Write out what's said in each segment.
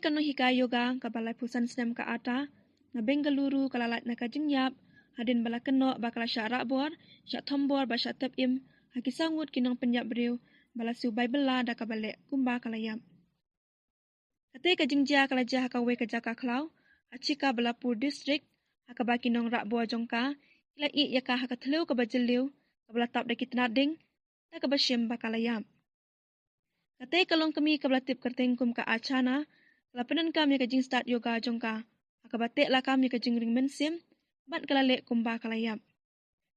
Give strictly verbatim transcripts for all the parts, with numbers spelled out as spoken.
Ka nonghikai yoga kaba laiphew san snem ka Ata na Bengaluru ka la lait na ka jingïap hadien ba la kynnoh ba ka la shah rahbor, shah thombor bad shah tep im ha ki saw ngut ki nongpynïap briew ba la siew bai bylla da kaba leh kumba ka la ïap. Katei ka jingjia ka la jia ha kawei ka jaka khlaw ha Chikaballapur District, ha kaba ki nongrahbor jong ka ki la ïeh ïa ka ha ka thliew kaba jylliew kaba la tap da ki tnat ding, da kaba shim ba ka la ïap. Katei ka longkmie kaba la tip kyrteng kum ka Achana ka la pyndonkam ïa ka jingstad yoga jong ka ha kaba teh lakam ïa ka jingring mynsiem bad ka la leh kumba ka la ïap.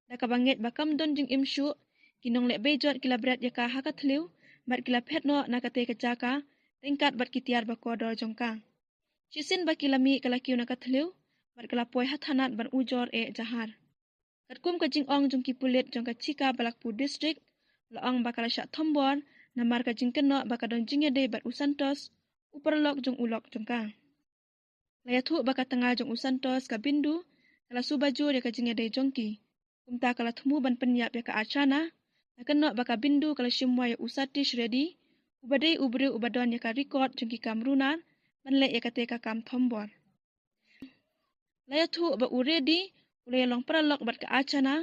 Da kaba ngeit ba kam don jingim shuh, ki nongleh beijot ki la bret ïa ka ha ka thliew bad ki la phet noh na katei ka jaka ryngkat bad ki tiar ba kordor jong ka. Shisien ba ki la mih ka la kiew na ka thliew bad ka la poi ha thanat ban ujor eh jahar. Katkum ka jingong jong ki pulit jong ka Chikaballapur District, la ong ba ka la shah thombor namar ka jingkynnoh ba ka don jingïadei bad u Santos, u paralok jong u lok jong ka. La ïathuh ba ka tnga jong u Santos ka Bindu ka la suba jur ïa ka jingïadei jong ki. Kumta ka la thmu ban pynïap ïa ka Achana, la kynnoh ba ka Bindu ka la shim wai ïa u Satish Reddy, uba dei u briew uba don ïa ka record jong ki kam runar ban leh ïa katei ka kam thombor. La ïathuh ba u Reddy u la ïalong paralok bad ka Achana,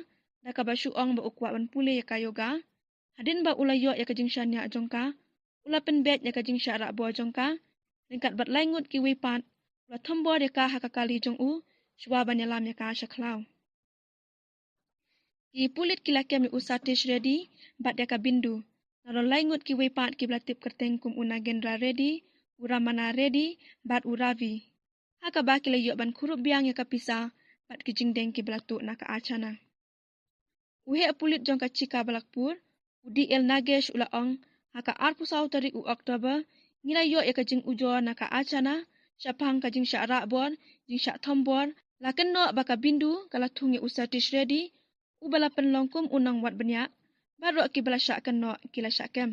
da kaba shu ong ba u kwah ban pule ïa ka yoga. Hadien ba u la ïoh ïa ka jingshaniah jong ka, u la pynbeit ïa ka jingshah rahbor jong ka ryngkat bad lai ngut kiwei pat. U la thombor ïa ka ha ka kali jong u shuwa ban ïalam ïa ka sha khlaw. Ki pulit ki la kem ïa u Satish Reddy bad ïa ka Bindu, naduh lai ngut kiwei pat kiba la tip kyrteng kum u Nagendra Reddy, u Ramana Reddy bad u Ravi, ha kaba ki la ïoh ban khurup biang ïa ka pisa bad ki jingdeng kiba la tuh na ka Achana. U heh pulit jong ka Chikaballapur, u D L Nagesh u la ong, ha ka arphew saw tarik u October ngi la ïoh ïa ka jingujor na ka Achana shaphang ka jingshah rahbor, jingshah thombor. La kynnoh ba ka Bindu ka la thung ïa u Satish Reddy, uba la pynlong kum u nongwad bniah, baroh kiba la shah kynnoh ki la shah kem.